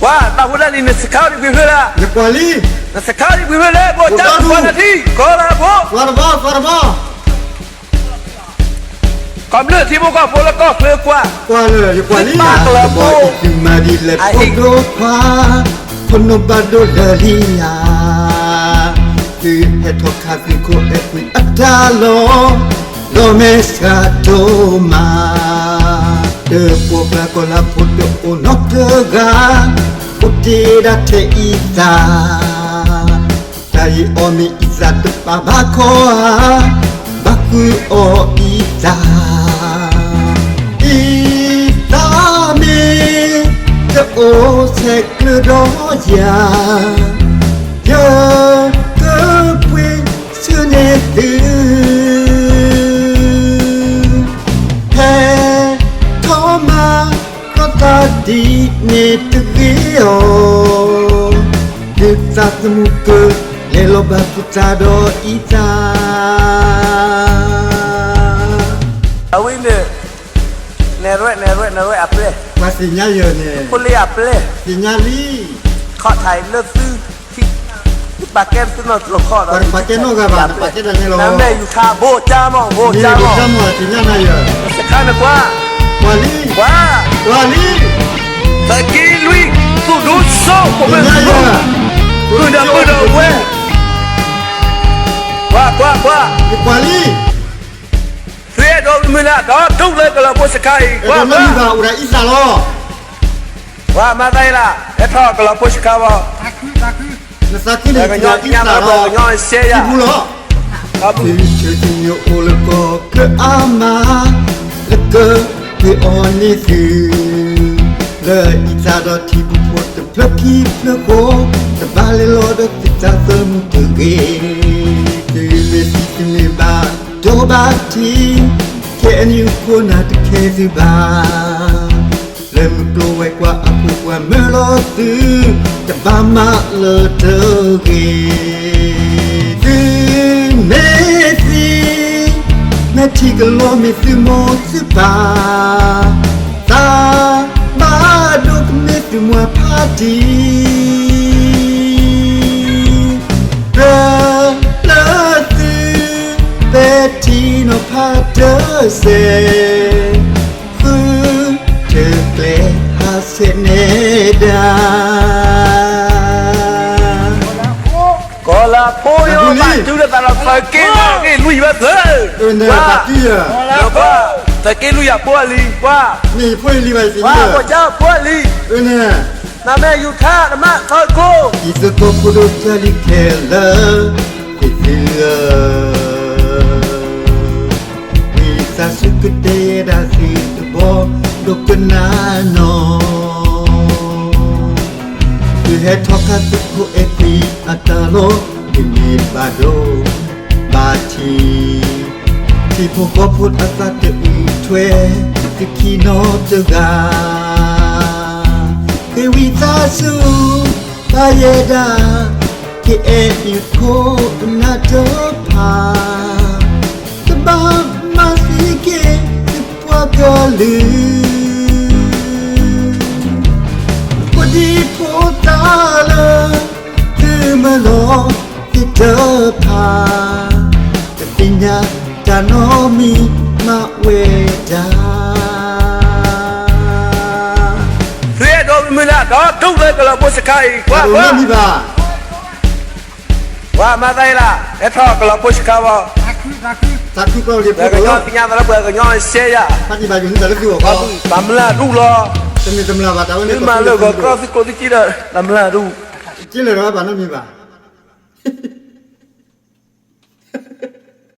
ကွၢ် တၢ်ဖိတၢ်လံၤ နစခါဒံးပှ့ၤဖျၢၣ်လၢ ယကွၢ်လံ, နစခါဒံးပှ့ၤဖျၢၣ်လၢ ဘိၣ်ကၠၢ်မုၣ်ပှၤနထံ ကီလၢအဖိ, သွၣ်တဘီ သွၣ်တဘီ, ကမျၢၢ်ထံဖိကီၢ်ဖိလၢကီၢ်ချၢကွၢ်, ကွၢ်လၢယကွၢ်လံ, ပၢ်ကလၢဖိ, သုမၤဒ်လဲၣ်ဖိဒိၣ်ခွါ, ဖိနိဘၣ်ဒိလၢလံဧါ, သုဟဲထီၣ်ခါသုခိၣ်အဲၣ်ကွံအတၢ်လီၢ်, ဒီးမဲာ်ဆှးဒိၣ်မး, တပှီၢ်ပှၢ်ကီၢ်လၢဖိတအိၣ်နီတဂၤ, အိၣ်တ့ၢ်ဒၣ်ထဲအံသၣ်, တၢ်အံၤအီၣ်မ့ၢ်အံသၣ်တပာ်ဘၣ်ခီဧါ, ဘၣ်ဃုအီၣ်အံသၣ်, အံသၣ်မ့ၢ်တအိၣ်ဆဲးကျၢဒီးယၤ, ယကပှ့ၤဆၢန့ၢ်သု, ဟဲထီၣ်မၤ ခီၣ်သးဒ်န့ၣ်တဂ့ၤအီၤ, သုသးသမူက လဲၤလီၤဘၣ်သုသးဒီးအံသၣ်, အဝဲန့ၣ်, နဲၣ်ရွဲၣ် နဲၣ်ရွဲၣ် နဲၣ်ရွဲၣ်အပျဲၢ်, ပှၤသ့ၣ်ညါယၤန့ၣ်, ဖိလ့အပျဲၢ်, သ့ၣ်ညါလံ, ခီၣ်ထံးလၢသု ထံ, ပှၤပာ်ကဲသုနီၢ်ကျိၤခီၣ်ဒီး ပှၤပာ်ကဲနီၢ်ဂၤဘၣ် နပာ်ကဲတၢ်န့ၣ်လီၤ, နမ့ၢ်ယူၤထါဘိၣ်ကၠၢ်မီၢ် ဘိၣ်ကၠၢ်မီၢ်, သ့ၣ်ညါနၤယၤ, စခါနကွၢ်, ကွၢ်လံ, ကွၢ်, ကွၢ်လံ, သးက့လွံၢ် သူၣ်ဒိၣ်စိ ဖိမုၣ်, ပုၢ်ဒီးပုၢ်ဒီးဝဲၢ်, ကွၢ် ကွၢ် ကွၢ်, ယကွၢ်လံ, သုအဲၣ်ဒိးမုၢ်လၢ် ဒီးဒိၣ်လၢကလီၤဖိစခါအံၤ ကွၢ် ကွၢ်, အိၣ်ဒၣ်အံသၣ်လီၤ, ကွၢ် မၤသးအံၤလၢ ဟဲထီၣ်ကလီၤဖိစခါဘၣ်, နသးခုန့ၣ် ပှၤကညီကညးသးလၢပှၤကညီအရှဲယၤ, ပှၤကညီအရှဲယၤ, သုဆၢသုညိအိၣ်လၢကီၢ်ချၢအါမး, လၢကပှ့ၤအီၤန့ၢ်သု လၢအံသၣ်ဒီးထံဖိဖိတဖျၢၣ်ခံဖျၢၣ်ဃိ, တဘၣ်လဲၤလီၤဒီးသုသးသမူတဂ့ၤ, သုမ့ၢ်သံသုမ့ၢ်ဘၣ်ဒိဘၣ်ထံး, ခဲအံၤခိၣ်နၢ်တခဲသုဘၣ်, လၢမုၢ်ကျိၤဝဲၤကွာ်အဃိပှၤမၢလီၤသု, တဘၣ်မၤလၢတဂ့ၤ, သုမ့ၢ်သံ မ့ၢ်ထံကလီၤမ့ၢ်သုမိၢ်သုပၢ်, သးဘၣ်ဒိကမ့ၢ်သုမွၤဖးတံၢ်, ကြၢးလၢသု ပဲာ်ထံနီၤဖးတၢၢ်စဲး, ဃုထၢကျဲဟးဆဲးနဲဒၣ် ကီၤလၤဖိယီၤ ဘၣ်တုၤလၢသးဒီးသးက့နီၣ်ဂံၢ်လွံၢ်ဘၣ်သၢ, ကွၢ်, သးက့လွံၢ်ယၤဖိအလံၤ ကွၢ်, မ့ၢ်ယဖိအလံၤဘၣ်ယသ့ၣ်ညါ, ကွၢ် ဖိအလံၤ, နမ့ၢ်ယူၤထါနမါသၢကိး, ယသကိးဖိဒိၣ်ကၢ်လံခဲလၢာ်, ယသ့ၣ်လၢ ဝံသးစူၤကတဲယဲဒၣ်သုတဘီ ဒိကနၣ်နီၤ, သုဟဲထီၣ်ခါသုခိၣ်အဲၣ်ကွံအတၢ်လီၢ်, သုမ့ၢ်ဘၣ်ဒိဘၣ်ထံး, ထံဖိကီၢ်ဖိအသးတအုးထွဲ, သုခံနီတဂၤ, ဃ့ဝံသးစူၤ ဘၣ်ယဲဒၣ် ကအဲၣ်အံၤခိၣ်အနၢ်တဖၣ်, တဘၣ်မၤသံက့ၤသုပှၤကလုာ်, ဖိဒံဖိသၣ်လၢ သုမၢလီၤ သ့ၣ်တဖၣ်, တသ့ၣ်ညါတၢ်နီတမံၤမးဝဲဒၣ် သုအဲၣ်ဒိးမုၢ်လၢ် ဒီးဒိၣ်လၢကလီၤဖိစခါအံၤ ကွၢ် ကွၢ်, မၤသးအံၤလၢ ဟဲထီၣ်ကလီၤဖိစခါဘၣ်, ပှၤကညီသ့ၣ်ညါသးလၢပှၤကညီအရှဲယၤ, တၢ်မုၢ်လၢ်ဒူၣ်လီၤ, တမ့ၢ်တမုၢ်လၢ်ဘၣ် တၢ်ဝဲန့ၣ် မၤလၢဂီၤကီၢ်သုးကျိၤသုးက့ဒီး တၢ်မုၢ်လၢ်ဒူၣ်, က့လၢာ်ဒီးဘၣ်နီတမံၤဘၣ်